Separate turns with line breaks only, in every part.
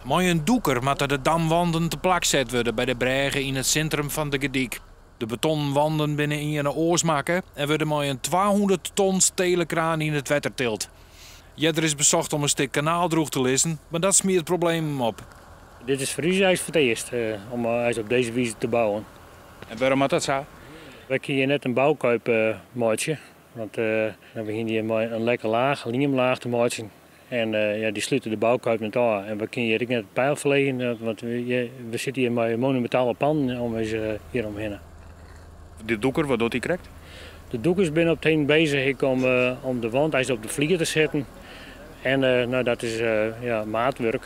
Mei in dûker moatte de damwanden te plak set wurde by de brêge yn it sintrum fan De Gerdyk. De betonnen wanden binne earne oars makke en wurde mei in 200 ton stelen kraan yn it wetter tild. Earder is besocht om in stik kanaal droech te lizzen, mar dat smiet problemen op.
Dit is foar ús eins foar it earst om eins op dizze wize te bouwen.
En wêrom moat dat sa?
Wy kinne hjir net in boukuip meitsje, want we hiene hjir mei in lekke laach, in liemlaach te meitsjen. En ja, dy slute de boukuip net ôf. En we kinne hjir ek net it peil ferleegjen, want we sitte hjir mei monumintale pannen om ús hjir omhinne.
De dûker, wat docht dy krekt?
De dûkers binne op it heden bezich om de wand eins op de flier te setten. En no, dat is, ja, maatwurk.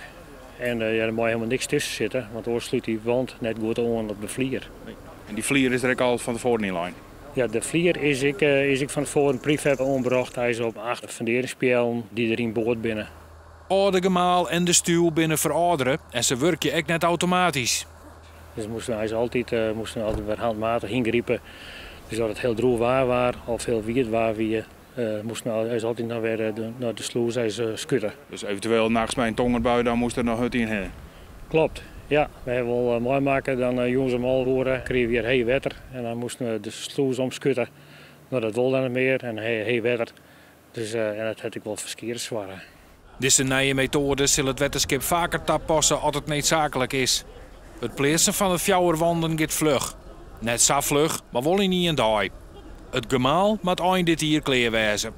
En ja, der mei hielendal niks tusken sitte, want oars slút dy wand net goed oan op de flier.
En dy flier is der ek al fan tefoaren yn lein?
Ja, de flier is ek fan tefoaren prefab oanbrocht. Hy is op acht fundearringspeallen dy't deryn board binne.
Alde gemaal en de stuw binne ferâldere en se wurkje ek net automatysk.
Dus moasten we altyd wer handmatig yngripe. Dus as it hiel droech waar wie of hiel wiet waar wie, moasten we altyd noch wer nei de slûs skute.
Dus eventueel nachts by in tongerbui, dan moast der noch hurd yn hinne?
Kloppet, ja. We hawwe wol meimakke, dan jûns om 11 oere krigen we hjir heech wetter en dan moasten we de slûs omskute. No, dat wol dan net mear en heech wetter. Dus en dat hat ek wol foar skea soarge.
Dizze nije metoade sil it wetterskip faker tapasse as it needsaaklik is. It pleatsen fan de fjouwer wanden giet fluch. Net sa fluch, mar wol yn ien dei. It gemaal moat ein dit jier klear wêze.